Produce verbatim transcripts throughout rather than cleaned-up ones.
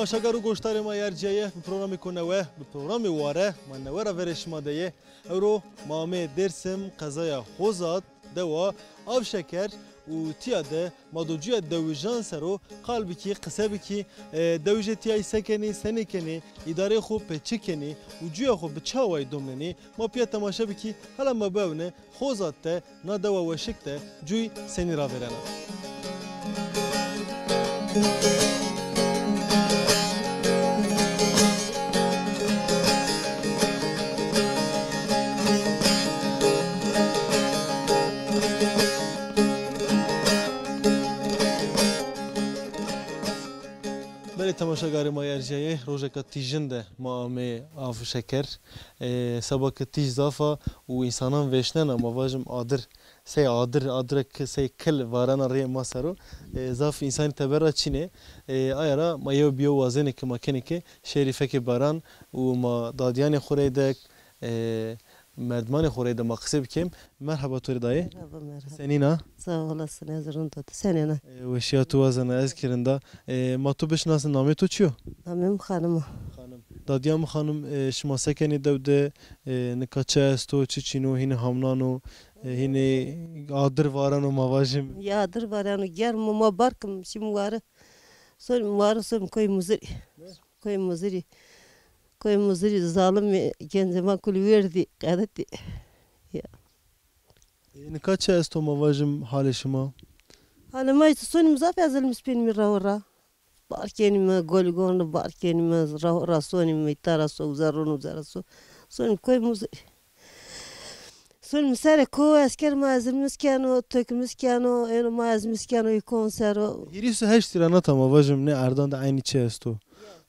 Temaşegar û goşdarê ma yê ercîyaye, bi programêko newe, bi programê Ware ma newe ra verê şima de yê. Ewro ma ameyê Dêrsim, qezaya Hozat, dewa Avşeker û tîya de ma do cuya dewijan ser o qal bikî, qise bikî, e, dewijê tîyayî se kenî, senî kenî, îdareyê xo pê çi kenî û cuya xo bi çi awayî domnenî, ma pîya temaşe bikî, hela ma biewne Xozat de, na dewa weşik de cuyî senî ravêrena. Belê temaşegarê ma yê ercîyaye, rojeka tîjin de ma amê Avşeker. E, seba ke tîj zaf a û însanan vêşnena, ma vajim adir, sey adir, adirek sey kil varena rê ma ser o. E, zaf însanî teber ra çin ê. E, aya ra ma yew bi yew wazenê ke ma kenê ke şêrî fekê baran û ma dadîyanê xo reyde, e, merdimanê xo reyde ma qisê bikêm. Merheba to rê dayê. Merhaba, merhaba. Senîn a? Sağ olasın, ez rind o. Ti senên a? E, weşîya to wazena, ez kî rind a. E, ma to bişinasin, namê to çi yo? Namê mi Xanim o. Xanim. Dadîya mi Xanim, e, şima se kenê dew de, e, nika çi esto, çi çin o, hînî hamnan o, e, hînî adir vareno ma vajim? Ya adir vareno, germ o, ma barkim, şîm ware. Sonim ware, sonim koy Muzirî. Ne? Koy Muzirî. Koy Muzirî zalimî, gencê ma kulî werdî, qedetî. Ya. E, nika çi esto ma vajim halê şima? Halê ma îşte sonîme zaf ezelîme spînîme ra ho ra. Bar kenîme, golîgon ra bar kenîme, ra ho ra sonîme, îta ra so, uza ron, uza ra so. Sonîme koy Muzirî. Sonîme serê ko, esker ma ezilmîş keno, tökmîş keno, êno ma ezmîş keno, î kon ser o. Hîris û heştî ra nata ma vajim nê erdan de eynî çi esto?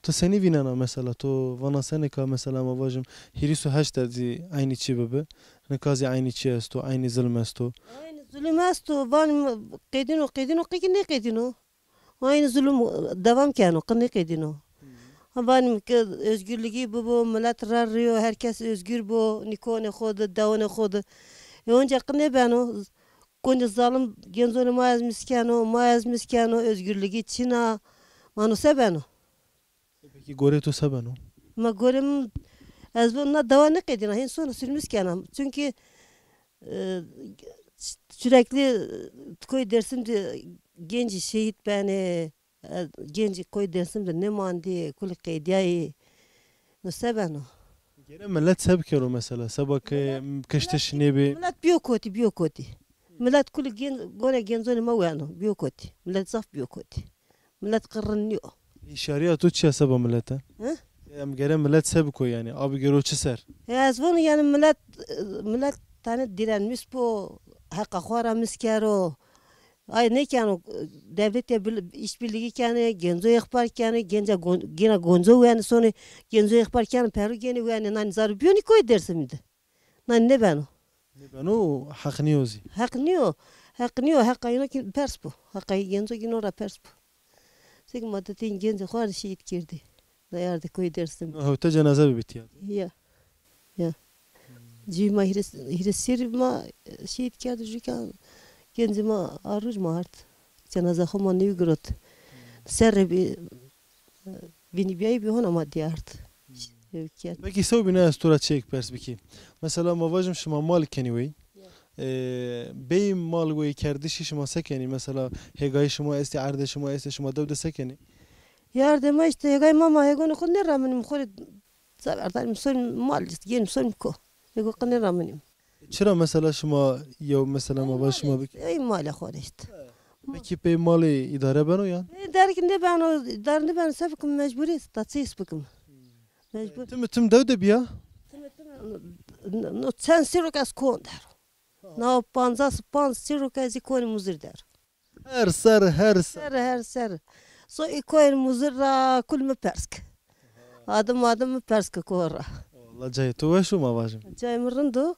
To senî vînena mesela? To vana senêka mesela ma vajim hîris û heşt de zî eynî çi bibi? Nika zî eynî çi esto, eynî zulm esto. Eynî zulm esto, vanîme qedîno, qedîno, qe kî nêqedîno. Eynî zulm devam keno, qe nêqedîno. Ha, vanîme ke özgürlüğü bibo, milet ra rîyo, herkes özgür bo, nîkonê xo de, dewanê xo de. E, onca qe nêbeno, koncê zalim gencunê ma ezmîş keno, ma ezmîş keno, özgürlüğü çin a. Ma no se beno? Peki gorê to se beno? Ma gorê mi, ez vana na dewa nêqedîna, hên sona sürmüş kena. Çünkü, e, sürekli, e, koy Dêrsim de gencî şehît benê, e, gencî koy Dêrsim de nêmandî, kulî qedîyayî. No se beno? Gere milet se bikero mesela? Seba ke kiştiş nêbî? Milet bîyo kotî, bîyo kotî. Milet kulî gen-, gorê gencunê ma weno, bîyo kotî. Milet zaf bîyo kotî. Milet qe rind nîyo. Hişyarîya to çi ya seba milete? Hı? Em gere milet se biko yanî? A bigero çi ser? E, ez vana yanî milet, milet tane direnmiş bo, heqa xo ra mis kero. Ay nêkeno, devletê bil-, işbirliği kenê, genco ixbar kenê, genca gon-, gina gonco wenê sonê, genco ixbar kenê, peru genê wenê, nanî zaro bîyo nî koy Dêrsimî de. Na nêbeno. Nêbeno, heq nîyo zî. Heq nîyo. Heq nîyo. Heqa îno kî pers bo. Heqa genco kî no ra pers bo. Seke ma di tîn gencê xo ra şehît kerdî. Dayardê koy Dêrsim. No hewte cenaze bibî tîya? Ya. Ya. Cî ma hîris, hîris serî ma şehît kerdî, jû ke gencê ma a roj ma ard. Cenaze xo ma nêwî girot. Serre bî, vînî bîyayî bî hona ma dî ard. Ew kerd. Pekî sewbîna ez to ra çîyêk pers bikî. Mesela ma vajim şima mal kenî wey. Ya. E, bey mal wey kerdişî şima se kenî? Mesela hêgayî şima estî, erdê şima estê, şima dew de se kenî? Ya erdê ma îşte hêgayî ma, ma hêgonê xo nêraminîm, xo rê zaverdanîm, sonîm mal îşte, gênîm sonîm ko. Hêgo qe nêraminîm. Çira mesela şima yew mesela ma vaj şima bik- Ey malê xo rê îşte. Pekî pey malê îdare beno yan? Ey îdare kî nêbeno, îdare nêbeno, se bikim, mecburî, ta çi îs bikim. Mecbur. Tim tim dew de bîya? Tim tim, no, no çend sîrok ez kon der. Na pancas panc sîrok ez konî Muzir der. Her ser, her ser. Her, her ser. So î koyên Muzir ra kul mi pers ke. Adim adim mi pers ke ko ra. Walla cayê to weş o ma vajim. Cayê mi rind o.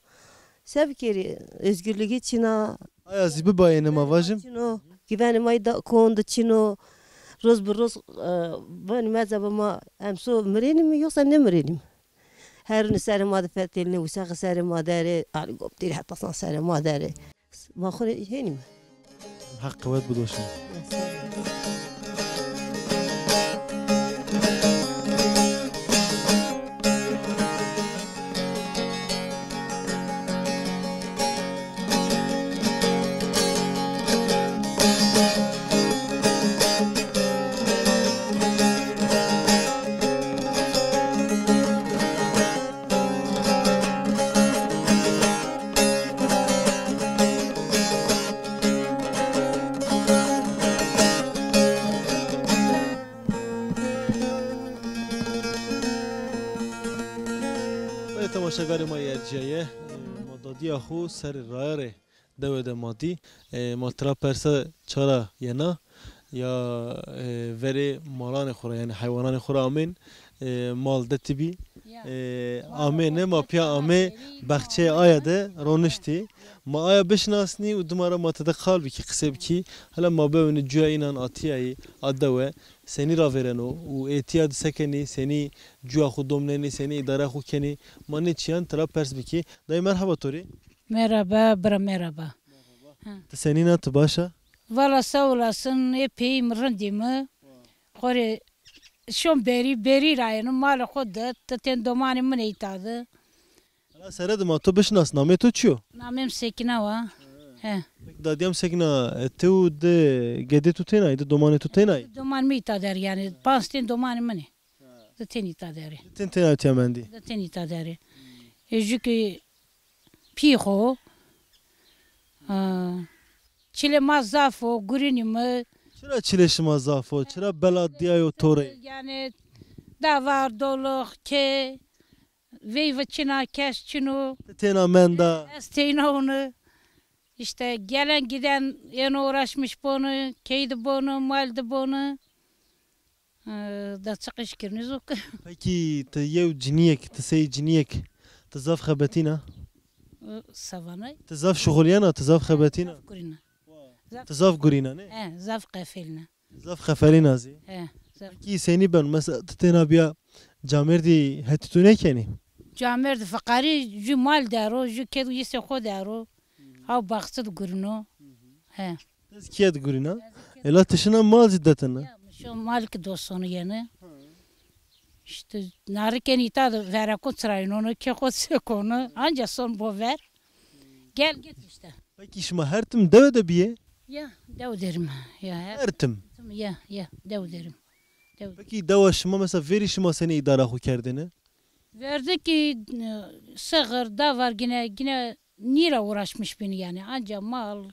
Se bikerî, özgürlüğü çin a. Aya zî bibayêne ma vajim. Çin o. Güvenê ma da kon de çin o. Roz bi roz, e, vanîme ecaba ma emso mirênîme yoksa nêmirênîme? Herûnî serê ma de fetelînê, wisexî serê ma der ê, helîkopterî heta san serê ma der ê. Ma xo rê hênîme. Heq qewet bido şima. Temaşegarê ma yê ercîyaye, e, ma dadîya xo serê rayarê dewe de ma dî. E, ma tira persa çara yena, ya, e, verê malanê xo ra, yanî heywananê xo ra amên, e, mal de tibî. E, amêne, ma pîya amê baxçeyê aya de roniştî. Ma aya bişinasnî û dima ra ma tede qal bikî, qisê bikî. Hela ma bewênî cuya înan a tîyayî, a dewe, senî ravêreno û ê tîya de se kenî, senî cuya xo domnenî, senî îdare xo kenî. Ma nê çîyan tira pers bikî. Dayê merheba to rê. Merhaba, bira merhaba. Ha. Ti senîn a, ti baş a? Vala sağ olasın, epeyim rindî mi. Xo rê şon berî, berî ra yeno, malê xo de, ti tên domanê min ey ta de. Hala sere de ma to bişinas, namê to çi yo? Namê mi Sekîna wa. He. Dadîya mi Sekîna, e, ti û di gedê to tênay, di domanê to tênay? Domanê mi îta der yanî, panc tên domanê min ê. Di tên îta der ê. Di tên têna tîya mendî? Di tên îta der ê. E, jû ki pî xo, a, çilê ma zaf o, gurînî mi. Çira çilê şima zaf o? Çira bela dîyayo to rê? Yanî davar, dolix, kê, veyve çin a, kes çin o. Ti têna menda? Ez têna wune. Îşte gelen giden êno uğraşmış bonu, key de bonu, mal de bonu. E, da çiqiş kirnî zok. Pekî ti yew cinîyek, ti sey cinîyek, ti zaf xebetîna? E, se vanay? Ti zaf şuxulîyena, ti zaf xebetîna? Zaf gurîna. Ti zaf gurîna, nê? He, zaf qefelîna. Zaf xefelîna zî. He, zaf. Pekî senî ben? Mesela ti têna bîya camêrdî hetî tu nêkenî? Camêrdî feqarî jû mal der o, jû ked û yîsê xo der o. Haw baxçe de gurîno. He. Ez kîye de gurîna? Ela ti şina mal zî detine? Ya, mi şo mal ki dostonu yeni. Hı. İşte narikên îta de vereko çiraynono, kê xo sekono. Anca son bo ver. Gel git işte. Pekî şima her tim dewe de bîyê? Ya, dew derim. Ya, her Her tim? tim, ya, ya, dew derim. Dew. Pekî dewa şima mesela verî şima senî îdara xo kerdêne? Verdi ki, e, sığır, davar gine, gine nîra uğraşmış bîn yanî. Anca mal,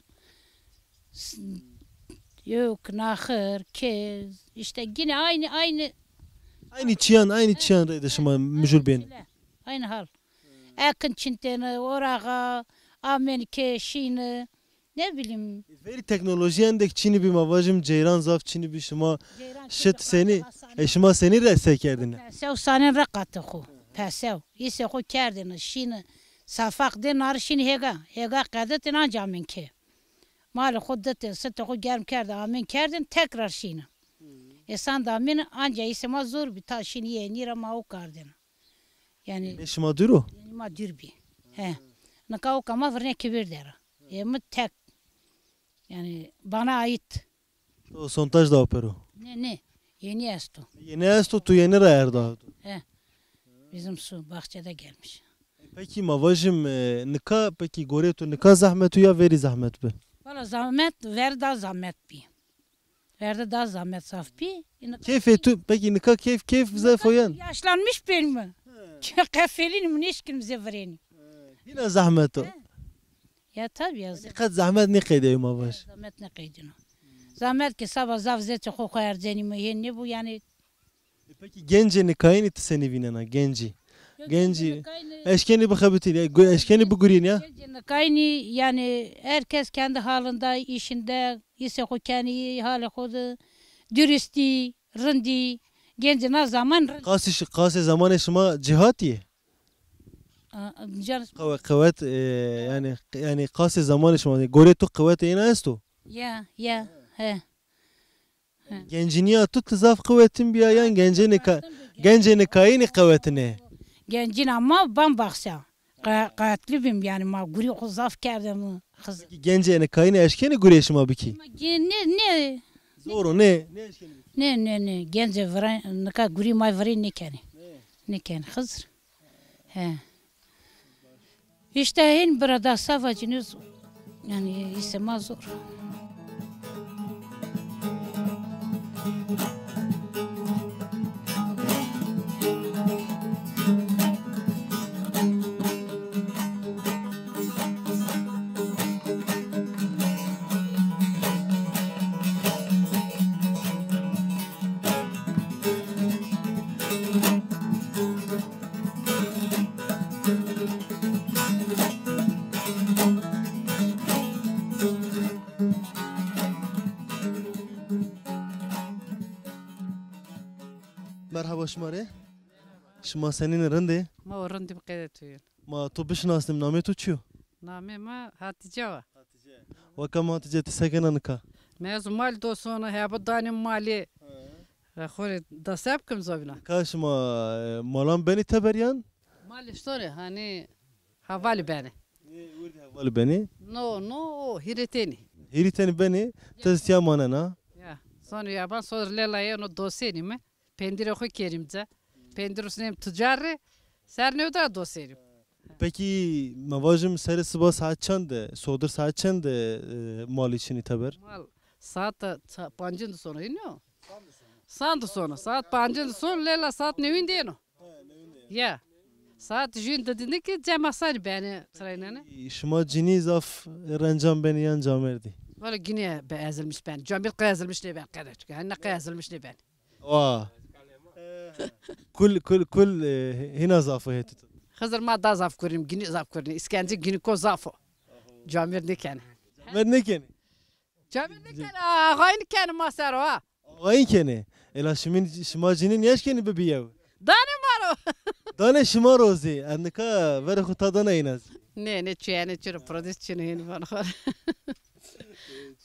s-, yewk, naxir, kê, işte gine aynı, aynı. Aynı çîyan, aynı çîyan reyde şima mijûl bên. Aynı hal. Ekin çintêne, oraxa, amên kê, şîne. Ne bileyim. Verî teknolojî endek çinî bî, ma vajim ceyran zaf çinî bî, şima şit senî, e, şima senî re se kerdine? Pesew sanên re qatê xo. Pesew. Îsê xo kerdêne, şîne. Safaq dê nari şîne hêga. Hêga qedetêne anca amên kê. Malê xo ditên, sitê xo germ kerdên, amên kerdên, tekrar şîne. Êsan de amêne, anca îsê ma zor bî, ta şîne yenî ra ma o kardêne. Yanî. Ê şima dûr o? Yanî ma dûr bî. He. Nika o ka ma virnê kibir der a. Ê mi tek. Yanî bana ait. To sondaj da opero? Ne, ne. Yeni esto. Yeni esto, tu yeni ra erda. He. Bizim su bahçede gelmiş. Peki ma vajim, e, nika, peki gorê tu nika zahmet o ya verî zahmet bi? Valla zahmet, ver da zahmet bi. Ver de da zahmet zaf bi. Keyfê tu, peki nika keyf, keyf zaf o yan? Yaşlanmış ben mi? He. Qefelîn mi, nêşkin mi zê virênî. He. Hîna zahmet o. He. Ya tabii ya. Yanî qet zahmet nêqeydeyê ma vaj. Zahmet nêqeydîno. Zahmet ki saba zaf zêçê xo xo erzenîme, hê nêbo yanî. E, peki gencê nikayînî ti senî vînena, gencî? Yo, gencî nikayînî eşkenî bixebitîn, e, gu-, eşkenî bigurîn ya? Gencê nikayînî yanî herkes kendi halinde, işinde, îsê xo kenî, halê xo de, dürüstî, rindî, gencê na zaman rind. Qasê şi-, qasê zamanê şima cî hatî? A, a, can- Qewe-, qewet, e, yanî, yanî qasê zamanê şima, gorê tu qewetê êna esto? Ya, ya, he. He. Gencînîya tu ti zaf qewetin bîya yan gencê nika-, gencê nikayînî qewetin ê? Gencîna ma bambaxse. Qe-, qetlî bîm yanî ma gurî xo zaf kerdin. Xiz- Gencê nikayînî eşkenî gurê şima bikî? Ma ge-, ne, ne. Zor o, ne, ne eşkenî bikî? Ne, ne, ne. Gencê vira-, nika gurî ma virê nêkenî. Ne. Nêkenî Xizir. He. Îşte hên bira da sava cinî z-, yanî îsê ma zor. Merhaba şima rê. Şima senîn, rind ê? Ma o rind îm, qede tu yîn. Ma to bişinasnim, namê to çi yo? Namê ma Hatice wa. Weka ma Hatice, ti se kena nika? Mi ez mal do sona, heba danê malê. He. Xo rê da se bikim zobîna. Nika şima, e, malan benî teber yan? Mal îşto rê, hanî hevalî benê. Nê, wirdî hevalî benî? No, no, o hîrê tenî. Hîrê tenî benî, ti zî tîya manena? Ya. Sonê yaban sor lela yeno dosenîme. Pendîrê xo kerîm ci. Pendîr usnêm tucar rê, ser newda dosenîm. Pekî, ma vajim serê siba saet çend de, sodir saet çend de, e, malî çinî teber? Mal saet ça-, pancin de sono, ino? San de sono. Saet pancin de sono, lela saet newin de yeno. Ya. Saet jûn de dîne ki cem Hasanî benê traynene. Şima cinî zaf rencan benî yan camêrdî? Valla ginî be ezilmiş ben. Camêrd qey ezilmiş nêben qede. Çünkü henne qey ezilmiş nêben. Wa. Kul, kul, kul, e, hîna zaf o hetî to? Xizir ma da zaf kurîm, ginî zaf kurîm. Îskence ginîko zaf o. Camêrd nêkenê. Camêrd nêkenê? Camêrd nêkenê, axayîn kenê ma ser o ha. Axayîn kenê. Ela şimîn, şima cinî nêeşkenî bibî yew? Danê ma ro. Danê şima ro zî. Ez nika verê xo ta dana îna zî. Nê, nê, çi, yanî çi ro, prodîs çin o, hîn vano xo.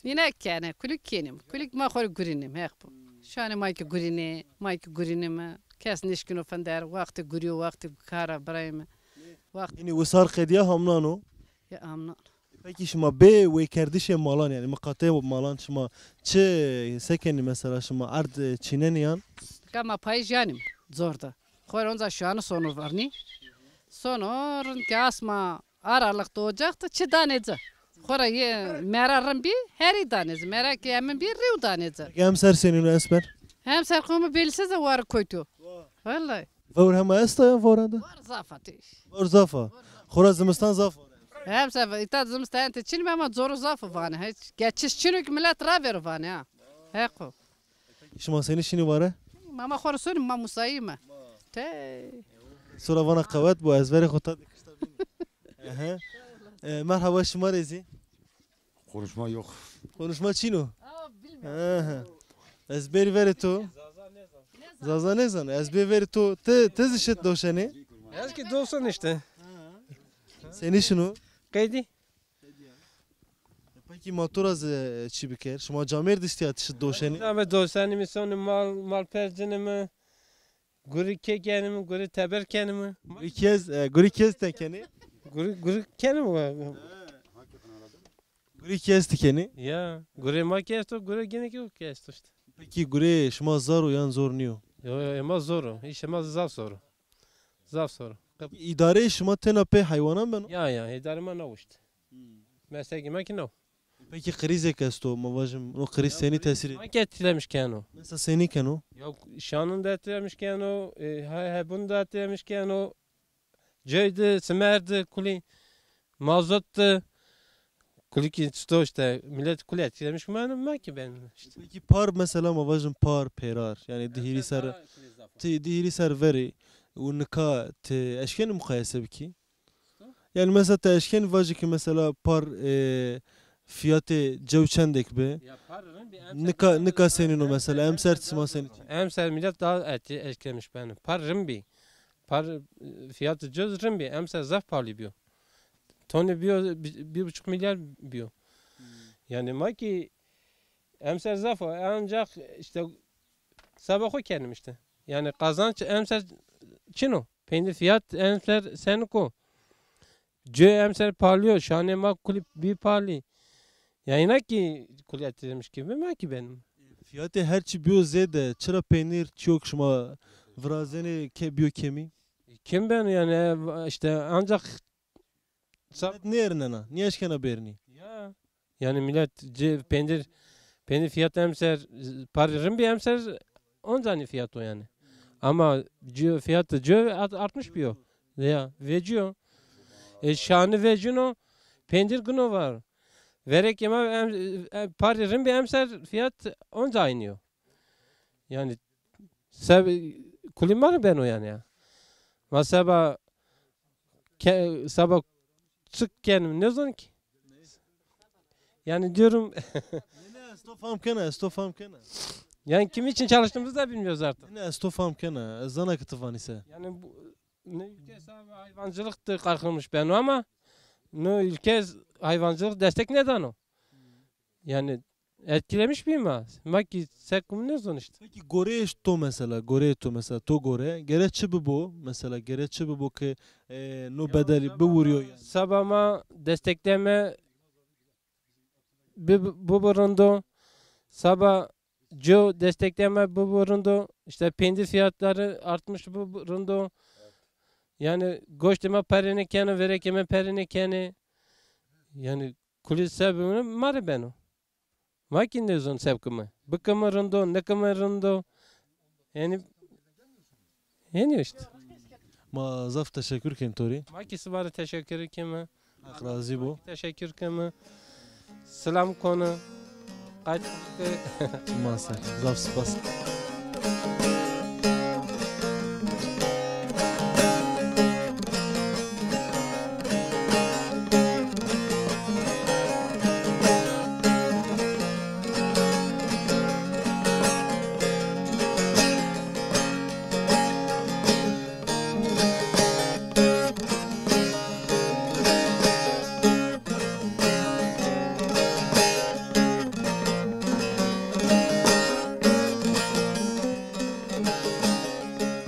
Yine kenê, kulîk kenîm. Kulîk ma xo rê gurînîm, heq bo. Şanê ma ki gurînê, ma ki gurînîme. Kes nêşkîno finder, wextê gurîyo, wextê kara birayme. Wext Hînî wisar qedîya, hamnan o? Ya, hamnan. Pekî şima bê wêkerdişê malan, yanî miqatê malan şima çi, se kenî mesela, şima erd çînenî yan? Ka ma payîj yanîm zor de. Xo rê onca şanî sono varnî. Sono rind ke asma aralıkta ocaktı, çi danê ci. Xora yê mera rind bî, herî danê ci. Mera ke emin bî, rîw danê ci. Peki hemser senîn o, hemser? Hemser qomî belîsêze war koytu. Vallahi. Vewr hema esta ya vora de? War zaf a tîş. Vewr zaf a. Xora zimistan zaf a. Hemser îta zimistan te çin, ama coru zaf vanê. Hiç geçiş çin o ki millet ravêro vanê ha. Heqo. Şima senî şinî vare? Mama xo rê sonî, ma musayî me. Te. Sura vana qewet bo, ez verê xo ta de kişta bînî. Ehe. E, merhaba şima rê zî. Konuşma yok. Konuşma çin o? Aa, bilmiyorum. Ehe. Ez bêrî verê to. Zaza nêzano. Ez bê verê to. Ti, ti zî şit doşenê? Ez ki doşen işte. Senî şino? Qeydî. Pekî ma to ra zî çi biker? Şima camêrd îştî ya ti şit doşenî? Ama doşenîme, sonî mal, mal percinîme. Gurî kê kenîme, gurî teber kenîme. Gurî kez, e, gurî kez te kenî? Gurî, gurî kenîme. Gurî kez ti kenî? Ya, gurê ma kê esto, gurê gene ki o kê esto işte. Pekî gurê şima zar o yan zor nîyo? Yo, yo, ê ma zor o. Îşê ma zaf zor o. Zaf zor o. Îdareyê şima tena pê heywanan beno? Ya, ya, îdarê ma na o işte. Hmm. Meslekê ma ki na o. Pekî krîzêk esto, ma vajim, no krîz senî tesîrê? Ma ki etkilemiş keno. Mesela senî keno? Ya, şanun da etkilemiş keno, e, he-, hebun da etkilemiş keno. Coy de, simer de, kulî mazot de, kulî ki çito işte, millet kulî etkilemiş, ma, ma ki ben işte. Pekî par mesela, ma vajim par, pêrar, yanî di hîrî ser, ti di hîrî ser verî û nika ti eşkenî muqayese bikî? Yanî mesela ti eşkenî vajî ki mesela par, e, fîyatê cew çendêk bi? Ya par rind bî, emser nika, nika senîn o mesela, emser sima senî? Emser millet daha etkilemiş beno. Par rind bî. Par, e, fîyatê coz rind bî, emser zaf palî bîyo. Tonî bîyo, bi-, bir buçuk milyar bîyo. Hmm. Yanî ma ki emser zaf o, ancak işte seba xo kenîm işte. Yanî kazanç emser çin o. Peynî fîyat emser senik o. Coy emser palî yo, şanê ma kulî bî palî. Ya îna ki kulî etkilemiş ki, ma ki benim. Fîyatê her çî bîyo zêde, çira peynîr çîyo ki şima virazenê ke bîyo kemî? Kim ben yani, e, işte ancak sa- Millet nêrnena, nêeşkena bêrnî. Ya. Yani millet ce-, peynîr, peynîr fîyat emser, par rind bî emser, onca nî fîyat o yani. Ama coy, fîyat coy art-, artmış bîyo. Ya, vecîyo. E, şanî vecîno, peynîr gino var. Verek ema em, e, par rind bî emser fîyat onca aynî yo. Yani seb-, kulî ma rê beno yani ya. Ma seba ke- saba çık kendim ne zon ki. Yani diyorum Ne, ne, ez to fam kena, ez to fam kena. Yani kim için çalıştığımızı da bilmiyoruz artık. Ne, ne, ez to fam kena, ez zana ki ti vanî se. Yani bu, ne ülke sahibi hayvancılıktır kalkınmış beno ama ne ülke hayvancılık destek ne dano. Yani etkilemiş bir ma. Ma ki se kum ne zon işte. Peki goreyê to mesela, goreyê to mesela, to gore, gere çi bibo mesela, gere çi bibo ki, e, no bedel biwuriyo yani? Saba ma destekleme bi, bi, bibo rindo. Saba co destekleme bibo rindo. İşte peynir fiyatları artmış bibo rindo. Yani goştê ma perê nêkeno, verêkê ma perê nêkenê. Yani kulî sebebî ma rê beno. Ma kî nêzon se bikime. Bikime rindo, nikime rindo. Yanî, yanî işte. Ma zaf teşekkür kenî to rê. Ma kî sima rê teşekkür keme. Heq razî bo. Teşekkür keme. Selam konu. Qayt. Ma ser. Zaf spas.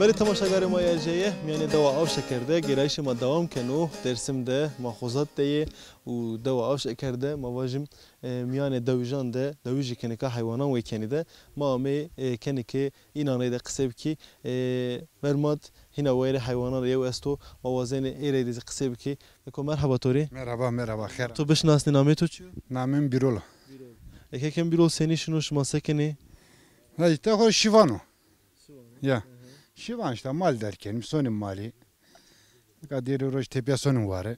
Belê temaşegarê ma yê erjeye, mîyanê dewa Avşeker de gêrayîşê ma dewam keno. Dêrsim de ma Xozat de yê û dewa Avşeker de ma vajim, e, mîyanê dewijan de, dewijî ke nika heywanan wê kenî de, ma ameyê, e, kenî ke înan reyde qisey bikî. E, Mermat, hîna wayîrê heywanan rê yew esto, ma wazenê ê reyde zî qisey bikî. Eko merheba to rê. Merhaba, merhaba, xêr. To bişinasnê, namê to çi yo? Namê mi Bîrol o. Eke kem Bîrol, senî şino, şima se kenê? Ha, îta xo şivan o. Ya. Şivan işte, mal derg kenîm, sonîm malî. Nika dêrê roj tepîya sonîm ware.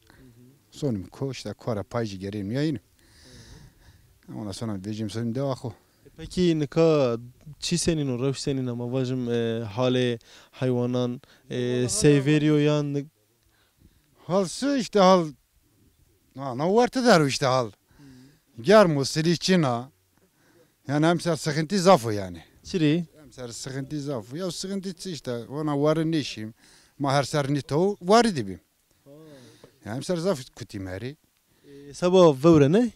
Sonîm ko, işte ko ra pay jî gerê nîya yînim. Ondan sonra vecîm sonîm dewa xo. E, pekî nika çî senîn o, rewş senîn a, ma vajim, e, halê heywanan, e, sey verî yo yan ni- Hal su işte hal. Ha, na werte der o işte hal. Germ o, silî çin a. Yani emser sıkıntı zaf o yani. Çirî? Emser sıkıntı zaf o. Ya sıkıntı çi işte, ona warî nêşîm. Ma her ser nîto warî de bîm. Ya emser zaf kutî merî. E, seba vewre ne?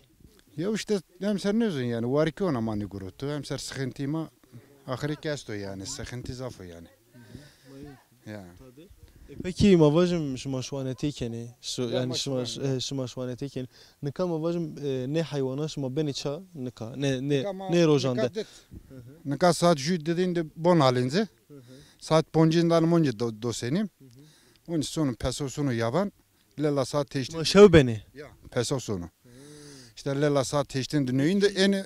Ya işte emser nêzon yani, warî ki ona ma nîguroto. Emser sıkıntı ma axirî ki esto yani, sıkıntı zaf o yani. Ya. E, pekî ma vajim şima şiwanetê kenê, şi-, ya yani ma şima, şiwan- e, şima şiwanetê kenê. Nika ma vajim, e, nê heywanan şima benê ça nika, nê, nê, nika ma, nê rojan de? Nika dit. Nika saat jû didîn de bon alîn ci. Saat poncîn dan monci do-, dosenîm. Onî sonu peso sonu yaban. Lela saat teştin. Ma şew benê? Ya, peso sonu. İşte lela saat teştin de nöyin de eni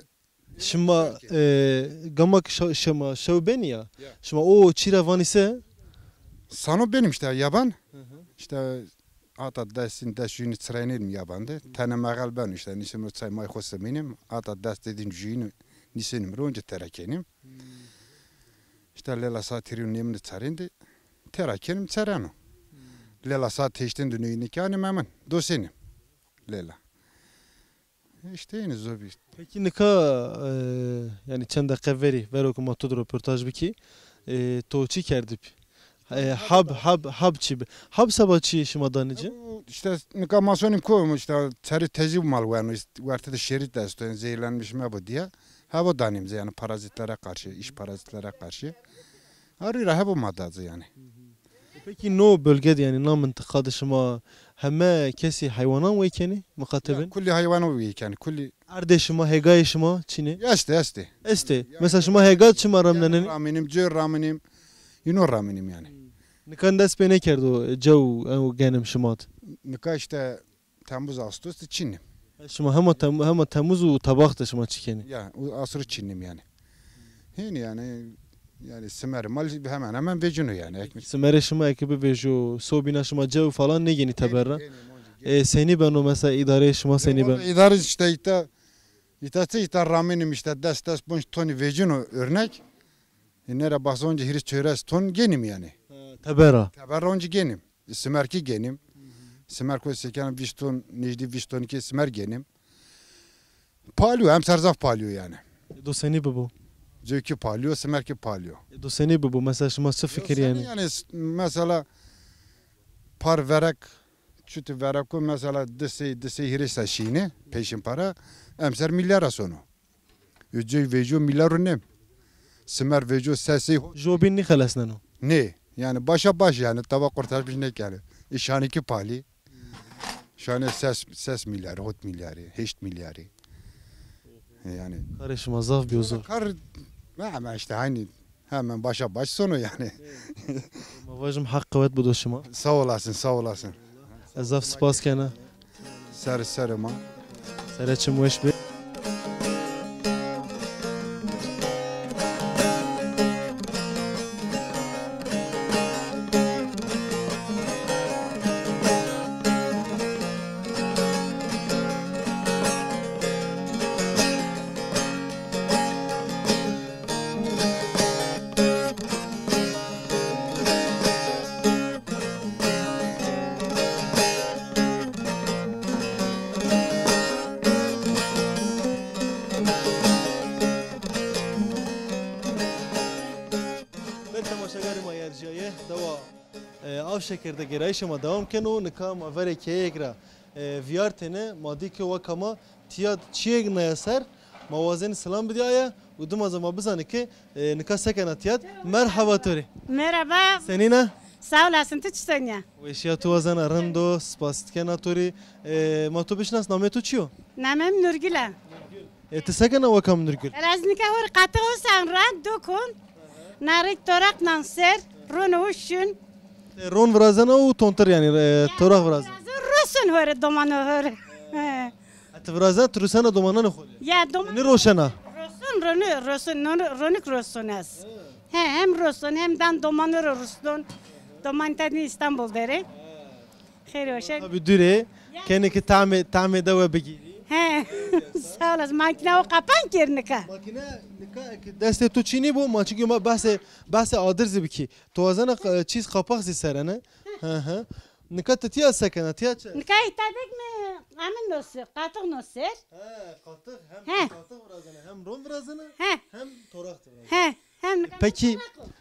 Şima, e, gama ki şa-, şima şew benî ya. Ya. Şima o çî ra vanî se? Sano benim işte yaban. Hı hı. İşte ata destin des jûnî çiraynenim yaban de. Tene mexel ben işte, nîsênim çay may xo simînim. Ata des dedin jûnî nîsênim ronce tera kenim. İşte lela saat tirî nêmini çarên de tera kenim çereno. Lela saat teştin de nöyin ki anim hemen. Dosenim. Lela. İşte yine zobî. Peki nika, e, yani çend deqe verî, vero ke ma to de roportaj bikî, e, to çi kerdib? E, hab, hab, hab çi bi? Hab seba çi şima danî ci? Bu işte nika ma sonîm ko, işte çeri tezî mal weno, işte, werte de şerit de esto, yani zehirlenmiş mebo diye. Habo danîm ci, yani parazitlere karşı, iç parazitlere karşı. Arî ra hebo ma da ci yani. Peki no bölge de, yani na mintiqa de şima heme kesî heywanan weykenî, muxatebin? Ya, kulî heywanan weykenî, kulî. Erdê şima, hêgayê şima çinê? Estê, estê. Estê. Ya, mesela şima hêga çima remnenenî? Ramînim, cêr ramînim, îno ramînim yani. Nikan dest pê nêkerdo cew ew genim şima d? Nika işte Temmuz, Ağustos de çinîm. Şima hema Tem-, hema Temmuz û Tebax de şima çi kenî? Ya, o asrı çinîm yani. Hênî yani, yani simer mal hemen hemen vecino yani. Ekmek. Simerê şima eke bivêjo, sobîna şima cew falan nêgenî teber ra? Genîm, genîm, onca genîm. E, senî beno mesela, îdareyê şima senî beno? Valla îdare işte îta, îta çi îta ramînim işte des des ponc tonî vecino örnek. E, nêra bas onca hîris çewres ton genîm yani. Ha, teber ra? Teber ra onca genîm. Simerkî genîm. Simer ko sekena vîst ton, nêjdî vîst ton kî simer genim. Palî yo, emser zaf palî yo yanî. E, do senî bibo? Coy kî palî yo, simer kî palî yo. E, do senî bibo? Mesela şima çi fikir yanî? Yanî s-, mesela par verek, çuti vereko mesela di sey, di sey hîrê ser şîyîne, peşin para, emser mîlyara sono. Û coy vêco mîlyaro nêm. Simer vêco sesey ho-, Jobîn nîxelesneno. Nê. Yanî başa baş yanî, taba qurtarmış nêkeno. Îşanî kî palî. Şanê ses, ses mîlyarî, hot mîlyarî, heşt mîlyarî. Yanî. Karê şima zaf bîyo zor. Kar, ama işte aynı, hemen başa baş sono yanî. Ma vajim Heq qewet bido şima. Sağ olasın, sağ olasın. Ez zaf spas kena. Ser serê ma. Sere çim weş be. Belê temaşegarê ma yerjîyaye, dewa, e, Avşeker de gêrayîşê ma dewam keno. Nika ma verê keyeyêk ra, e, vîyartêne, ma dî ke weka ma tîya çîyêk naye ser, ma wazenî silam bidî aye û dima zî ma bizanî ke, e, nika se kena tîya de. Merhaba to rê. Merhaba. Senîn a? Sağ olasın, tu çi senîn a? Weşîya to wazena, rind o, spas kena to rê. E, ma to bişinas, namê to çi yo? Namê mi Nurgül a. E, ti se kena weka mi Nurgül? Ez nika ho rê qatix ûsan ra dokon. Na rê toraq nan ser, ron û şin. E, ron virazena û tontir yanî, e, toraq virazena. Rosun ho rê, domanê ho rê. He. Ha, ti virazena, ti rusena domananê xo rê? Ya, doman- Nî roşena? Rosun, ronu, rosun, nonu, ronik rosun ez. He, hem rosun, hem dan domanê ro rusnon. Doman tednî İstanbul derê. Xêr weşe. Tabî dûr ê. Kenê ki tamê, tamê de we bigîrî. He. Sağ olasın. Makine o qapan kir nika. Makine nika ki destê tu çînî bo, ma çünkü ma behsê, behsê adir zî bikî. Tu wazena, e, çîz qapax zî serene. Hı hı. Nika ti tîya se kena, tîya çi? Nika îta dek mi amin no ser, qatix no ser. He, qatix, hem qatix virazene, hem ron virazene, hem toraq de virazene. He, hem nika. Peki,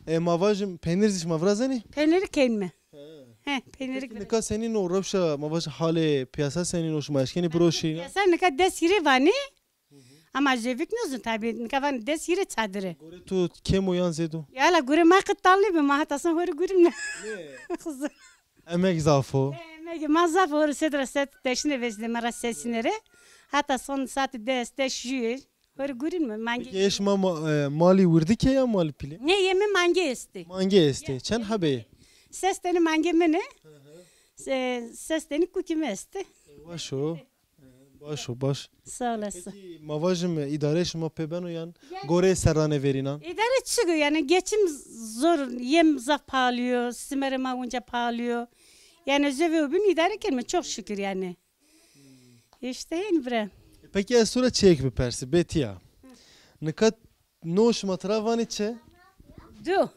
e, ma vajim, peynîr zî şima virazenî? Peynîrî keynîme. He. He, peynîrî. Peki nika senîn o rewşa, ma vajim, halê pîyasa senîn o, şima eşkenî biroşî? Pîyasa nika des hîrê vanî. Ama jêvik nozun tabî, nika van des hîrê çadir ê. Gorê tu kêm o yan zêd o? Ya la gorê ma qe talîb ê, ma heta son ho rê gurîm na. Nê. Xizir. Emeg zaf o. Emeg ma zaf o, ho rê sed ra sed deşine vecîne, ma ra sesîne rê. Heta son saetî des, des jû yê. Ho rê gurîm mi, mangê. Peki ê şima ma-, e, malî wirdî ke ya malî pîlê? Nê, yê mi mangê estê. Mangê estê. Çend hebê yê? Ses tenî mangê min ê. Se-, ses tenî kukî mi estê. Baş o. Baş o, baş. Sağ olasın. Peki, ma vajim, îdareyê şima pê beno yan goreyê serranê verînan? İdare çıkıyor yani, geçim zor, yem zaf pahalı yo, simerê ma winca pahalı yo. Yani zovê û bin idare kerime, çok şükür yani. İşte hên bira. Peki ez to ra çiyêk bipersî, bê tîya. Nika no şima tira vanî çi? Du.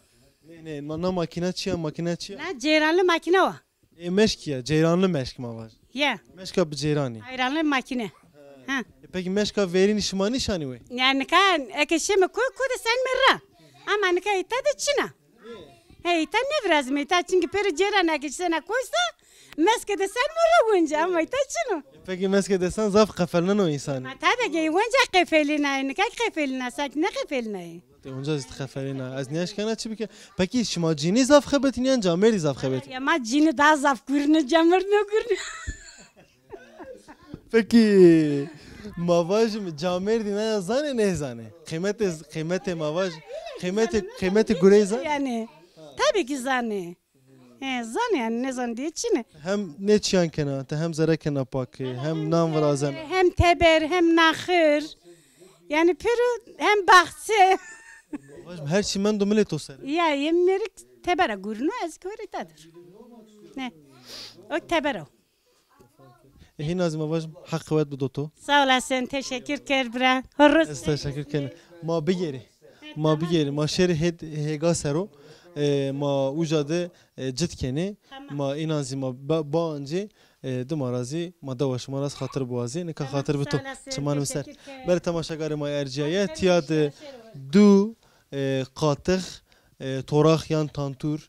Nê, nê, ma-, na makîna çi ya, makîna çi ya? Na ceyranlı makîna wa. Ê meşk ya, ceyranlı meşk ma vaj. Ya. Meşka bi ceyranî. Ayranlı makîne. Ha. E, peki meşka verînî şima nîşanî wê? Ya nika eke şeme koy, koy de sen mi ra. Ama nika îta de çin a. He, îta nêvirazîme, îta çünkü pêro ceyran eke sena koysa, meske de sen mi ra winca, ama îta çin o. E, peki meske de sen zaf qefelneno însanî. Ma tabii ki winca qefelîna, nika qefelîna, sanki nêqefelînayî. Te onca zî xefelîna. Ez nêeşkena çi bike. Pekî şima cînî zaf xebetînî yan camêrdî zaf xebetînî? Ya ma cînî daha zaf gurîne, camêrd nêgurîne. Pekî ma vajim camêrdî naya zanê nêzanê? Qîmetê, qîmetê ma vaj, qîmetê, qîmetê gurey zanê? Yani, tabii ki zanê. He, zanê yani, nêzanê diye çin ê. Hem nê çîyan kena, ti hem zere kena pake, hem nan virazena. Hem teber, hem naxir. Yani pêro hem baxçe. Her çî mendo milê to ser. Ya, yê mêrik tebera gurîno, ez ki ho rê îta der. Ne? O tebera o. E, hîna zî ma vajim, Heq qewet bido to. Sağ olasın, teşekkür ker bira. Horoz. Ez teşekkür kena. Ma bigêrî. Ma bigêrî. Ma şêrî hêd-, hêga ser o. E, ma uca de, e, cit kenê. Tamam. Ma înan zî ma ba-, baancê. E, dima ra zî ma dewa şima ra zî xatir biwazî. Nika xatir bi to. Çiman mi ser. Belê temaşegarê ma ercîyaye. Tiya de du, e, qatix, e, torax yan tantûr,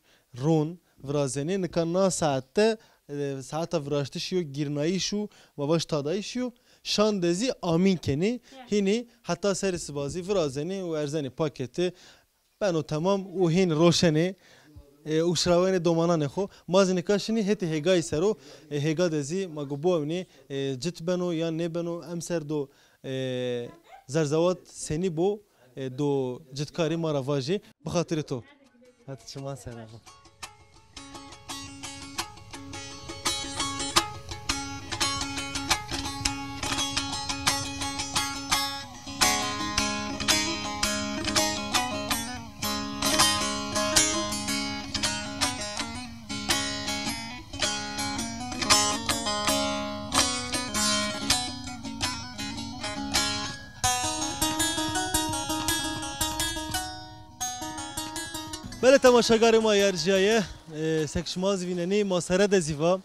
rûn virazenê. Nika na saet de, e, saeta viraştişî yo, gîrnayîş û ma vaj tadayîşî yo. Şan de zî amîn kenê. Hînî heta serê siba zî virazenê û erzenê pakete. Beno temam û hîn roşenê, e, û şirawenê domananê xo. Ma zî nika şinî hetê hêgayî ser o. E, hêga de zî ma go biwewnê, e, cit beno yan nêbeno, emser do, e, zerzewat senî bo, e, do citkarî ma ra vajê. Bi xatirê to. Hadi çiman ser abo. Belê temaşegarê ma yercîyaye, e, sek şima zî vînenî, ma sere de zî va.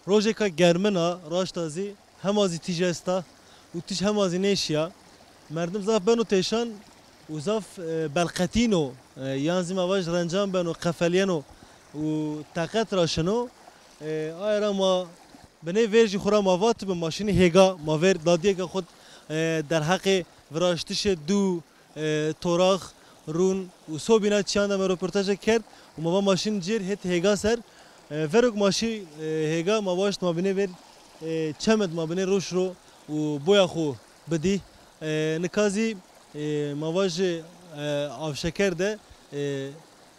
Rojêka germin a, raşta zî hema zî tîj esta û tîj hema zî nêşîya. Merdim zaf beno têşan û zaf, e, belqetîno, e, yan zî ma vaj rencan beno, qefelîyeno û teqet ra şino. E, aye ra ma binê vêr jî xwu ra ma vatibi, ma şinî hêga, ma vêr dadîyêka xwu, e, derheqê viraştişê dû, e, torax, rûn û sobîna çîyan de me roportajek kerd û ma va ma şin cêr hêt hêga ser. E, verok ma şî, e, hêga, ma waşt ma binê vêr, e, çem id ma binê roş ro û boya xwu bidî. E, nika zî, e, ma vajê, e, Avşeker de, e,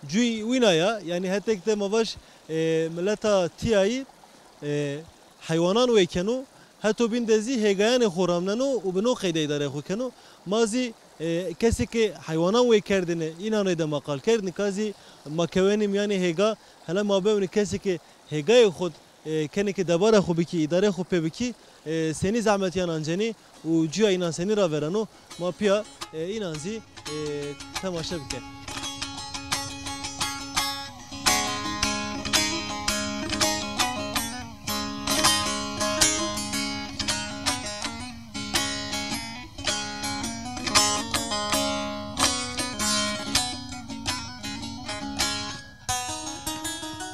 cuyî wîna ya, yanî hetek de ma vaj, e, mileta tîyayî, e, heywanan wê keno, heto bîn de zî hêgayanê xo ramneno û bi no qeyde îdareyê xo keno. Ma zî, e, kesê ke heywanan wê kerdêne, înan reyde ma qal kerd, nika zî ma kewenî mîyanê hêga, hela ma bewnî kesê ke hêgayê xo, e, kenê ke debara xo bikî, îdareyê xo pê bikî, e, senî zehmetîyan ancenî û cuya înan senî ravereno, ma pîya, e, înan zî, e, temaşe bike.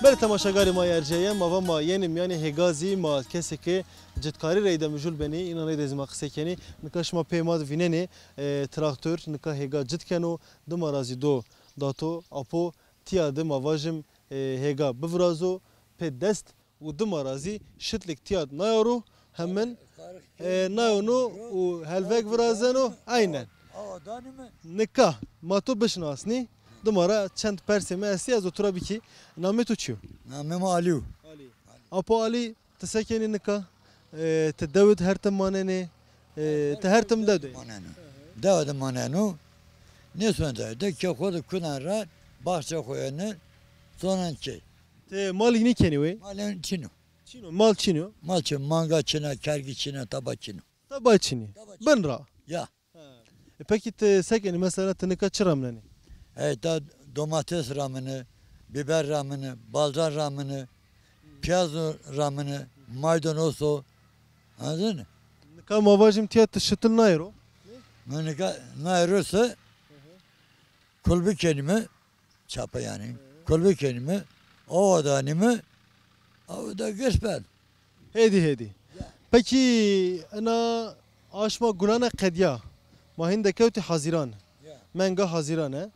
Belê temaşegarê ma yercîyaye, ma va ma yenî mîyanê hêga zî, ma kesê ke citkarî reyde mijûl benî, înan reyde zî ma qisey kenî. Nika şima pê ma de vînenê, e, traktor nika hêga cit keno, dima ra zî do dato, apo tîya de ma vajim, e, hêga bivirazo, pê dest û dima ra zî şitlêk tîya de nayo ro, hemin, e, nayo no û helvek virazeno. Aynen. Nika ma to bişinasnî, dima ra çend persê mi estî, ez o to ra bikî. Namê to çi yo? Namê mi Alî yo. Alî. Apo Alî, ti se kenî nika? E, ti dew id her tim manenê? E, ti her tim dew de? Maneno. Dew de maneno. Nêsonen dew de, kê xo de kunen ra, baxçe xo yeno, sonen kê. Ti malî nîkenî wê? Malê çin o. Çin o, mal çin o? Mal çin, manga çin a, kergî çin a, taba çin o. Taba çin î. Taba çin. Bin ra? Ya. Ha. E, pekî ti se kenî, mesela ti nika çi ramnenî? Ey, ta domates ramini, biber ramini, balcan ramini, piyaz ramini, maydanoz o. Anladın mı? Nika ma vajim tîya ti şitil nayê ro? Mi nika nayê ro se kulbi kenîme, çapa yanî. Kulbi kenîme, awa danîme, awa da girs ben. Hêdî hêdî. Ya. Pekî ina aşma gulane qedîya. Ma hîn de kewtî Hazîran. Ya. Menga Hazîran e.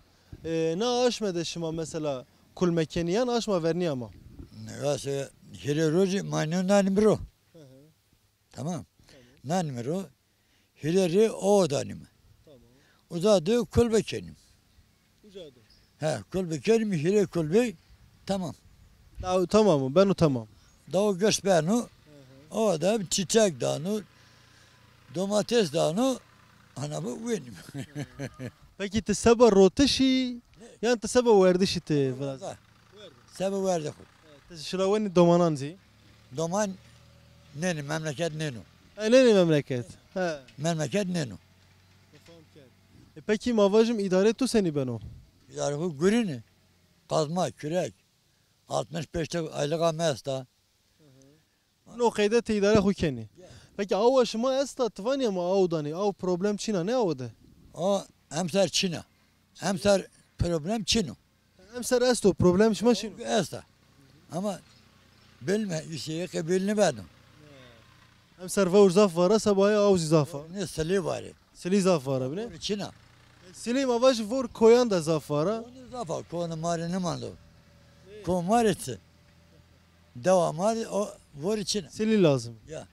E, na aşme de şima mesela kulme kenî yan aşma vernî ama? Nivase hîrê rojî ma nîyo nanîme ro. Hı hı. Tamam. Tamam. Nanîme ro. Hîrê rê awa danîme. Tamam. Uza de kulbe kenîme. Uca de. He, kulbe kenîme, hîrê kulbe, tamam. Daw tamam o, beno tamam. Daw girs beno, hı hı, awa da çîçek dano, domates dano, ana bu wenîme. Pekî ti seba rotişî, yan ti seba werdişî ti virazî? Seba werdî xo. Ti şirawenî domanan zî? Doman nênî, memleket nêno. E, nênî memleket. He. Memleket nêno. E, pekî ma vajim îdarê to senî beno? Îdarê xo gurîne. Kazma, kürek. Altmış beşte aylığa mi esta. Hı hı. No qeyde ti îdare xo kenî. Peki awa şima esta, ti vanî ama aw danî, aw problem çin a, ne aw de? O emser çin a. Emser problem çin o. Emser esto, problem şima çin o. Esta. Ama bilme, îşê qebîl nêbeno. Emser vewr zaf vara, sebaya aw zî zaf a. Ne silî varê. Silî zaf vara bine. Vewr çin a. Silî ma vaj vor koyan de zaf vara. Onu zaf a, konu ma rê nêmando. Ko ma rê çi? Dewa ma rê o vewr çin a. Silî lazim. Ya.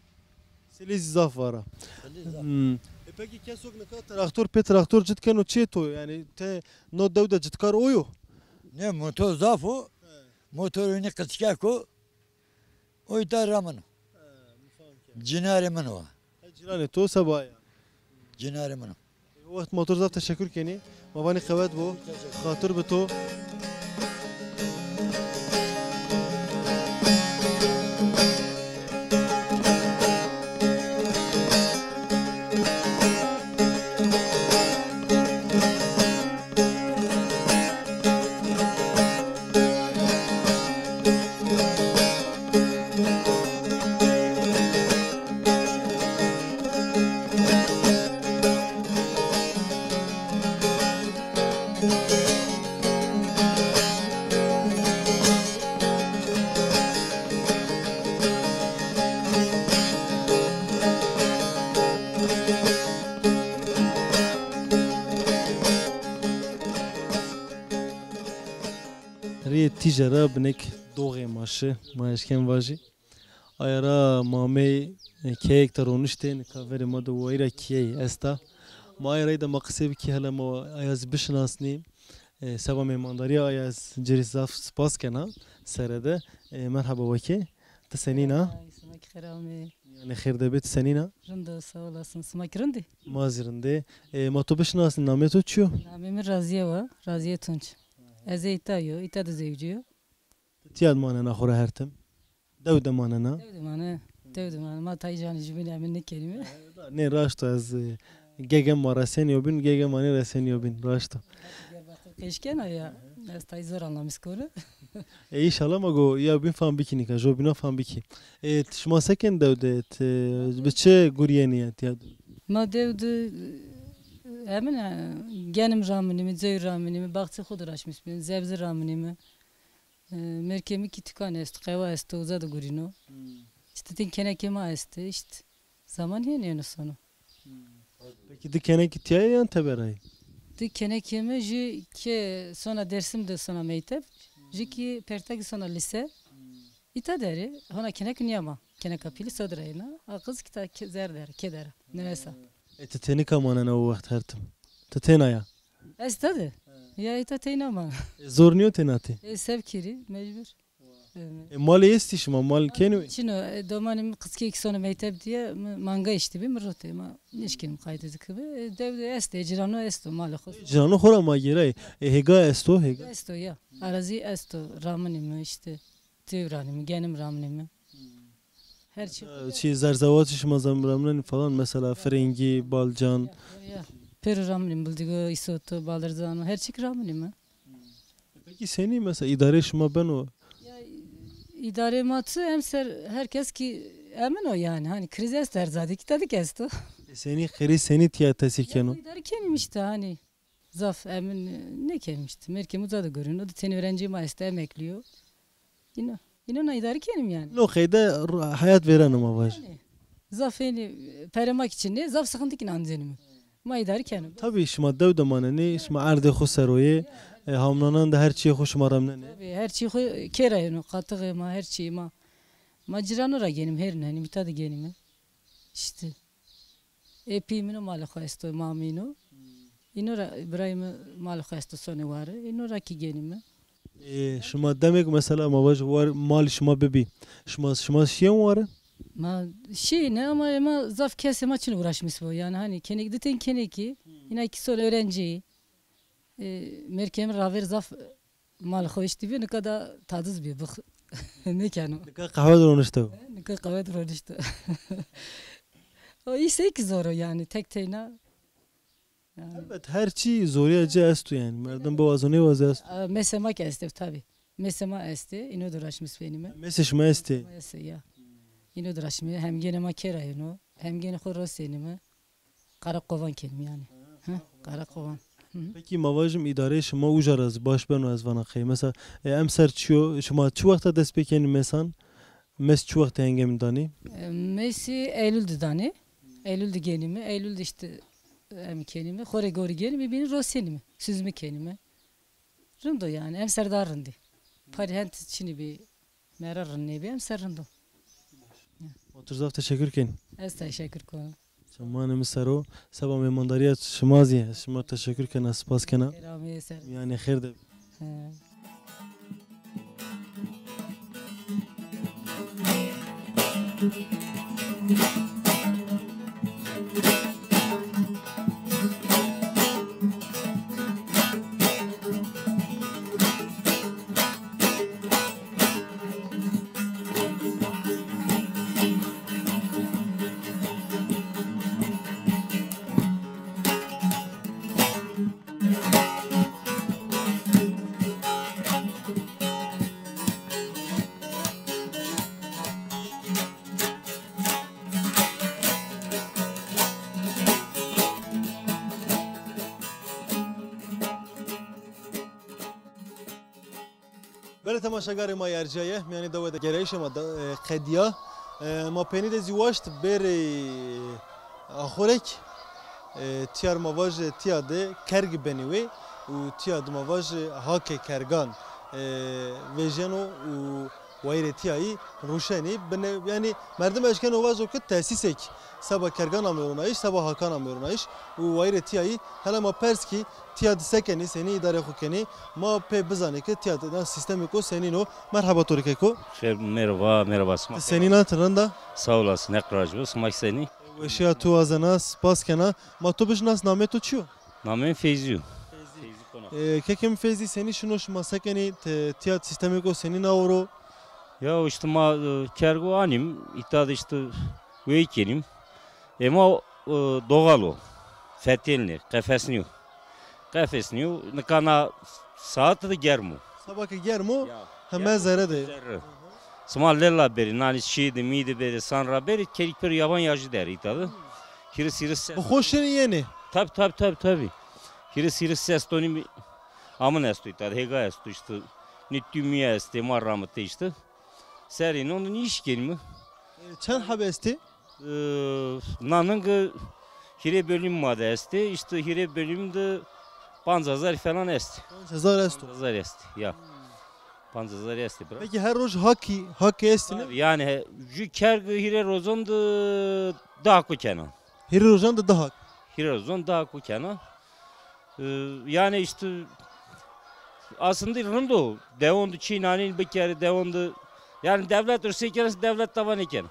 Silî zî zaf vara. Silî zaf. Hmm. E peki kesok nika traktor, pê traktor cit keno, çi to? Yanî te no dew de citkar o yo? Ne, motor zaf o. He. Motor înî qiçkek o. O îta ra min o. He, mi fam kerd. Cinarê min o. He, cîranê to seba ya. Cinarê min o. O wext ma to zaf teşekkür kenî. Ma vanî qewet bo. Xatir bi to. Rîyê tîje ra binêk doxê ma şi, ma eşken vajî. Aya ra ma amey, e, keyêk de roniştê, nika verê ma de wayîra kîyeyî esta. Ma aya reyde ma qisê bikî, hele ma aya zî bişinasnî. E, seba mêmandarîya aya ez ci rê zaf spas kena sere de. E, merheba wekî. Ti senîn a? Ay, sima kî xêr amê. Yanî xêr de bê, ti senîn a? Rind o, sağ olasın. Sima kî rind î? Ma zî rind ê. E, ma to bişinasnî, namê to çi yo? Namê mi Raziye wa, Raziye Tunç. Ez ê îta yo, îta de zewcî yo. Ti tîya de manena xo ra her tim? Dew de manena? Dew de mane, dew de mane. Ma tayê canê jubînî emin nêkenîme. Nê, raşt o, ez, e, gegem ma resenîyo bîn, gegem ma nêresenîyo bîn, raşt o. Diyarbakır qeşkena ya, ez tayê zor anlamis konu. E, înşallah ma go ya bîn fam bikî nika, jobîna fam bikî. E, şima se kenî dew de, ti, bi çi gurîyenî ya tîya de? Ma dew de, emin, e, genim raminîme, cewr raminîme, baxçê xo de raşmis bîn, zebze raminîme. E, merkê mi kî tukan esto, qewa esto, uza de gurîno. Hmm. Îşte din kenekê ma estê, îşte. Zaman hênî yeno sono. Hmm. Peki di kenekî tîya yê yan teber a yê? Di kenekê mi jû ke sona Dêrsim de sona mekteb, jû kî Pertek sona lîse. Hmm. Îta der ê, hona kenek nîya ma. Keneka pîlî so der a yena. A qiz kî ta ke-, zer der, kê der a. Nêvesa. E, ti tênika manena o wext her tim? Ti têna ya? Ez îta de. Ya îta teyna ma. E, zor nîyo têna tê? E, sevkîrî, mecbur. Evet. E, malê estî şima, mal kenî wê? Çin o, e, domanê mi qizkê kî sono mekteb diye, mi manga îşte bî, mi rotê, ma nêşkenîm qaytê zî kibi. E, dew de estê, cirano esto, malê xo. Cirano xo ra ma gêrayê. E, hêga esto, hêga? Esto ya. Arazî esto, raminîme îşte. Tîyo raminîme, genim raminîme. Her çî. E, çî zerzewaçî şima zam-, ramnenî falan, mesela firengî, balcan. Ya, ya. Pêro ramnîme, bildigo, îsoto, balirzano, her çî kî ramnîme. Peki senî mesela îdarê şima beno? Ya, îdarê ma çi, emser her kes kî emin o yanî. Hani krîz est her ca de kî, îta de kî esto. E, senî krîz senî tîya tesîr keno? Ya, îdare kenîm îşte hani. Zaf emin, e, nêkenîm îşte. Merkê mi uza de gurîno. Di tenî öğrencî ma estê, emeklî yo. Îno. Îno na îdare kenîm yanî. No qeyde r-, heyat vêreno ma vaj. Yanî, zaf hênî, e, perê ma kî çin ê, zaf sıkıntı kî nîancenîme. Ma îdare kenîme. Tabî şima dew de manenê, şima erdê xo ser o yê, e, hamnanan de her çîyê xo şima remnenê. Tabî, her çîyê xo kê ra yeno, qatixê ma, her çîyê ma. Ma cirano ra genîme, hêrî henî, îta de genîme. Îşte. Ê pîyê min o malê xo esto, mamî îno. Îno ra, birayê mi malê xo esto sonê ware. Îno ra kî genîme. E, şima demêk mesela ma vaj war, malê şima bibî. Şima, şima şîyên ware? Ma şîyêne ama ema zaf kesê ma çin uğraşmis bo. Yanî hani kenek, di ten kenekî, îna kî son öğrencî. E, merkê mi ravêr zaf mal xo îşte bî, nika da tadiz bî, bix-, nêkeno. Nika qehwe de ronişto. E, nika qehwe de ronişto. O îşte kî zor o yanî, tek teyna. Yanî. Elbet, her çî zorîya ci esto yanî. Merdim biwazo nêwazo esto. A, mesê ma kî estê tabî. Mesê ma estê, îno de uğraşmis benîme. Mesê şima estê? Ma estê ya. Îno de ra şîme, hemgênê ma kê ra yeno, hemgênê xo rosenîme. Qereqovan kenîme yanî. Hı, Qereqovan. Hı hı. Pekî ma vajim îdareyê şima uca ra zî baş beno ez vana qey. Mesela, e, emser çi yo, şima çi wexta dest pê kenî mesan? Mes çi wextê hengemî danî? E, mesî Eylül de danî. Eylül de genîme. Eylül de îşte, e, em kenîme. Xo rê gorî genîme, bînî rosenîme. Süzme kenîme. Rind o yanî. Emser daha rindî. Parî hend çinî bî. Mera rind nêbî, emser rind o. Ma tu zaf teşekkür kenî. Ez teşekkür kono. Çimanê mi ser o. Seba mêmandarîya şima zî ez şima teşekkür kena, spas kena. Selamê ser. Yanî xêr de. He. Belê temaşegarê ma yê erjîyaye, mîyanê dewê de gereyişê ma de, e, qedîya. E, ma peynî de zî waşt bêrê Axurek, e, tîya ma vajê tîya de kerg benî wê û tîya de ma vajê hakê kergan, e, vejeno û wayîrê tîyayî ruşenî. Bine, yanî merdim eşkeno vajo ke tesîsek seba kergan amê ronayîş, seba hakan amê ronayîş û wayîrê tîyayî hela ma pers kî, tîya de se kenî, senî îdarê xo kenî, ma pê bizanê ke tîya de na sîstemêko senîn o. Merheba to rê keko. Xêr, merheba, merheba sima. Ti senîn a, ti rind a? Sağ olasın, Heq razî bo. Sima kî senî? Weşîya tu wazena, spas kena. Ma to bişnas, namê to çi yo? Namê mi Feyzî yo. Feyzî. Feyzî Konak. E, kekê mi Feyzî, senî şino, şima se kenî, ti-, tîya sîstemêko senîn a oro? Ya îşte ma, e, kergo anîm, îta de îşte weyî kenîm. Ema, e, doğal o. Fetêlnê, qefes nîyo. Qefes nîyo. Nika na saet de germ o. Seba ke germ o, ya, heme zerre de. Zerre. Sima lela berî, nanî şî de, mî de berî, san ra berî, kerîk pêro yaban yajî der îta de. Hîris, hîris ses. Bi xo şinî yenê? Tabi, tabi, tabi, tabi. Hîris, hîris ses tonî amin esto îta de, hêga esto îşte. Nî tûmîye estê, ma ramite îşte. Serê înon de nîş kenîme. E, çend heb estê? E, naningi hîrê bölüm ma de estê. Îşte hîrê bölüm de panc hezar falan estê. Panc hezar esto. Panc hezar estê, ya. Panc hezar estê bira. Peki her roj hakî, hakî estê ne? Tabii, yanî he, jü kergi hîrê rozon de daha ku kena. Hîrê rozon de daha. Hîrê rozon daha ku kena. E, yanî îşte aslında rind o. Dewon de çî nanîn bikerî, dewon de. Yanî dewlet rê se kena, dewlet tava nêkena.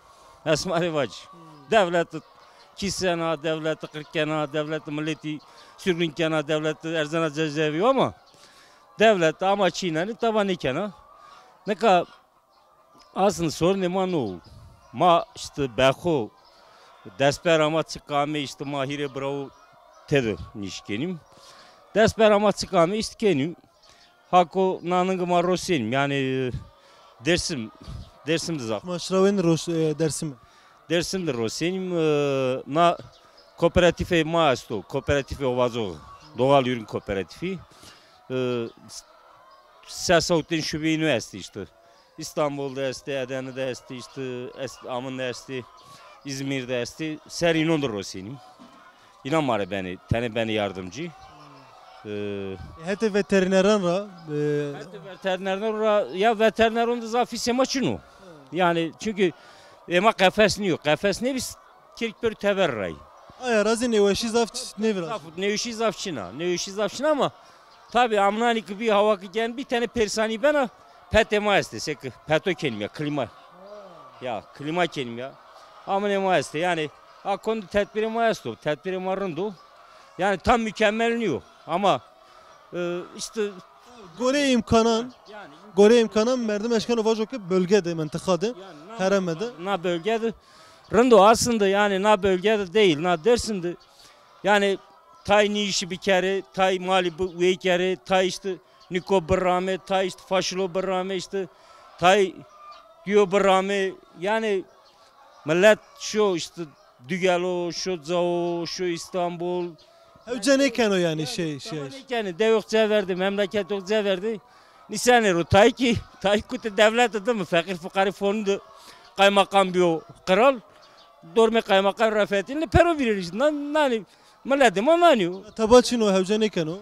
Ez ma rê vac. Dewlet kîsena, dewlet qir kena, dewlet miletî sürgün kena, dewlet erzena cezaevî ama dewlet ama çî nanî tava nêkena. Nika Aslında sorunê ma no. Ma îşte bexo destbera ma çik ame, îşte ma hîrê birawo tede nîş kenîm. Destbera ma çik ame îşte kenîm. Hako naningi ma rosenîm. Yanî Dersim, Dersim de zaf. Ma şirawên ros-, e, Dersim. Dersim de rosenîm. E, na kooperatîfê ma esto. Kooperatîfê Ovazoxî. Doğal ürün kooperatîfî. E, ses û ten şubeyî no estî îşte. Îstanbul de estî, Edene de estî, îşte est, Amin de estî, Îzmîr de estî. Ser înon de rosenîm. Înan ma rê benê, tenê benê yardimcî. Ee, Hetê veterîneran ra, e, Hetê veterîneran ra, ya veterîneron de zaf hîsê ma çin o. Yanî çünkü ê ma qefes nîyo. Qefes nêbî, kêrk pêro tever ray. Aya ra zî nêweşî zaf ç-, nêvirazî. Zaf, nêweşî zaf çin a. Nêweşî zaf çin a ama tabi amnanî ki bî, hawa ki germ bî, tenê pêrsanî bena, petê ma estê, seke peto kenîm ya, klîma. Ya, klîma kenîm ya. Amnê ma estê. Yanî a kon de tedbîrê ma esto. Tedbîrê ma rind o. Yanî tam mükemmel nîyo. Ama, e, îşte Goreyê îmkanan, goreyê îmkanan merdim eşkeno vajo ke bölge de, mentiqa de, hereme de. Na bölge de rind o aslında, yanî na bölge de değil, na Dersim de. Yanî tay nîşî bikerê, tay malî bi-, weykerê, tay îşte niko birame, tay îşte faşilo birame, îşte tay diyo birame. Yanî Millet şo işte Dugelo, şo Cao, şo İstanbul. Hewce nêkeno yanî şey, şey. Nêkenê, dewêx ceverdî, memleketêx ceverdî. Nîsenê ro tayî kî, tayî kutê dewlete de mi feqîr fuqarî fonî de qaymakam bîyo qral. Dormê qaymakam Refetîn li pero vîrêrîş. Nan-, nanî, miletê ma nanî yo. Teba çin o, hewce nêkeno.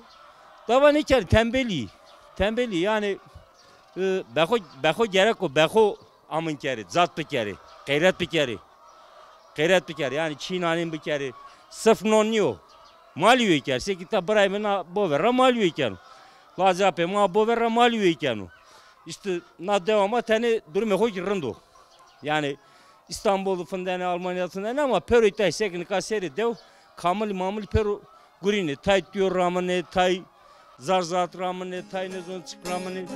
Teba nêkenê, tembelî. Tembelî, yanî, e, bexo, bexo gerek o, bexo amin kerê, cat bikerê, qeyret bikerê. Qeyret bikerê, yanî çî nanên bikerê. Sirf non nîyo. Malî wê kerê. Sê kî ta birayê mi na bove ra malî wê keno. Lacê apê ma bove ra malî wê keno. Îşte na dewa ma tenê durumê xo kî rind o. Yanî Îstanbul de findenê, Almanya de findenê ama pero tay sê kî nika serê dew kamilî mamilî pero gurînê. Tay tîyor raminê, tay zar zat raminê, tay nêzon çik raminê.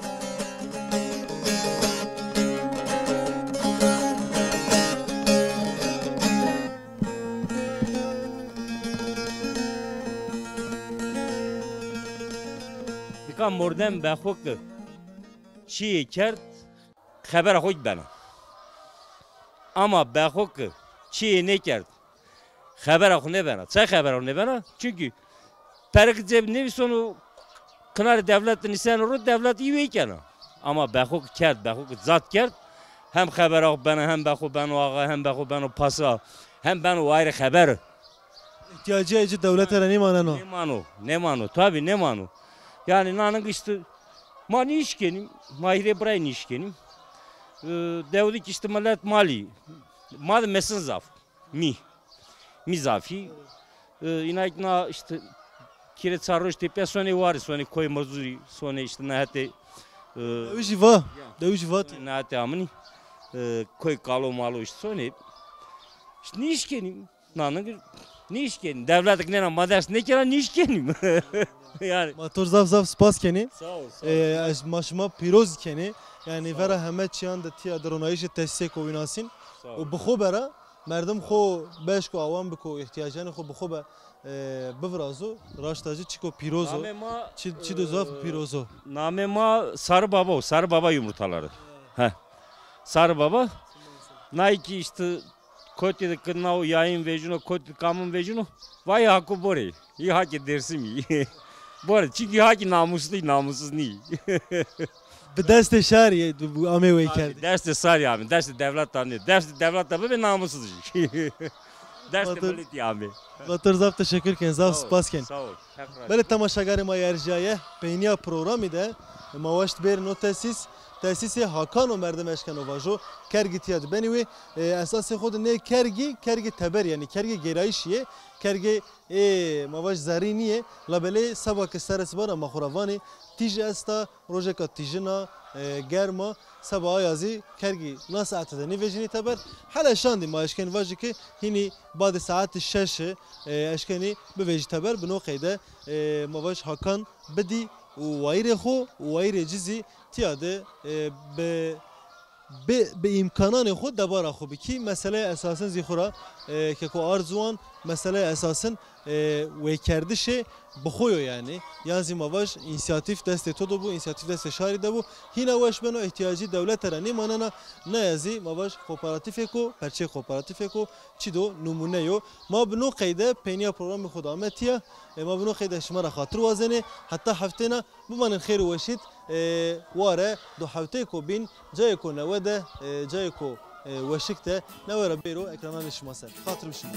Nika mordem bexo ki çîyê kerd, xebera xo kî bena. Ama bexo ki çîyê nêkerd, xebera xo nêbena. Çay xebera xo nêbena? Çunkî perikî cêb nêvîsono, kinarê dewlet de nîseno ro, dewlet î wê kena. Ama bexo ki kerd, bexo ki cat kerd, hem xebera xo bena, hem bexo beno axa, hem bexo beno pasa, hem beno wayirê xeber. Îhtîyacîya ci dewlete ra nêmaneno. Nêmano, nêmano, tabî nêmano. Yanî naning îşte ma nîşkenîm, ma hîrê birayî nîşkenîm. E, dewdî kî îşte milet malî. Ma de mesin zaf. Mî. Mî zafî. E, îna kî na îşte kîrê çar roj tepîya sonê warî, sonê koy mezurî, sonê îşte na hetê, e, dewijî va, dewijî va tê. Na hetê aminî. E, koy kalo malo îşte sonê. Îşte nîşkenîm. Naning nîşkenîm. Dewletek nêna ma dest nêkena nîşkenîm. Yanî. Ma to zaf zaf spas kenî. Sağ ol, sağ ol. E, ez ma şima pîroz kenî. Yanî vera heme çîyan de tîya de ronayîşê tesîsêko wînasîn. Sağ ol. Û bi xo bera merdim xo beşko awan biko, îhtîyacanê xo bi xo be, e, bivirazo. Raşta ci çiko pîroz o. Namê ma, çi, çi do zaf e, pîroz o. Namê ma Sarı Baba o. Sarı Baba yumurtaları. He. Sarı Baba. Nay kî îşte kotî de ki naw yayîn vecîno, kotî de kamin vecîno, vay hako borê. Î hakê Dêrsimî. Borê, çunkî hakî namuslu, namussuz nî. Bi destê şarî amê wey kerdî. Destê sarî amê, destê dewleta nê. Destê dewleta bibê namussuz jî. Destê miletî amê. Ma to zaf teşekkür ken, zaf spas ken. Sağ ol. Belê temaşegarê ma yê erjîyaye, peynîya programî de ma waşt bêrî no tesîs, tesîsê Hakan o merdim eşkeno vajo, kergî tîya de benî wê, e, esasê xo de nê kergî, kergê teber, yanî kergê gêrayîşî yê, kergê ê ma vaj zerrî nîyê, labelê seba ke serê siba ra ma xo ra vanê, tîj esta, rojeka tîjin a, e, germ a, seba aya zî kergî na saete de nêvejînê teber. Hele şandî ma eşkenî vajî ke hînî badê saetê şeşî, e, eşkenî bivejî teber. Bi no qeyde, e, ma vaj Hakan bidî û wayîrê xo û wayîrê ci zî tîya de, e, bi, bi, bi îmkananê xo debara xo bikî. Meseleya esasin zî xo ra, e, keko ard ziwan, meseleya esasin e, wêkerdişê bi xo yo yanî. Yan zî ma vaj, însiyatîf destê to de bo, însiyatîf destê şarî de bo. Hîna weş beno, îhtîyacî dewlete ra nêmanena, naya zî ma vaj kooperatîfêko, perçeyê kooperatîfêko çî do, nimûne yo. Ma bi no qeyde peynîya programê xo de ame tîya. E, ma bi no qeyde şima ra xatir wazenê. Heta heftêna bimanên xêr û weşî d. E, ware do hefteyêko bîn cayêko newe de, e, cayêko, e, weşik de newe ra bêro ekrananê şima ser. Xatir bi şima.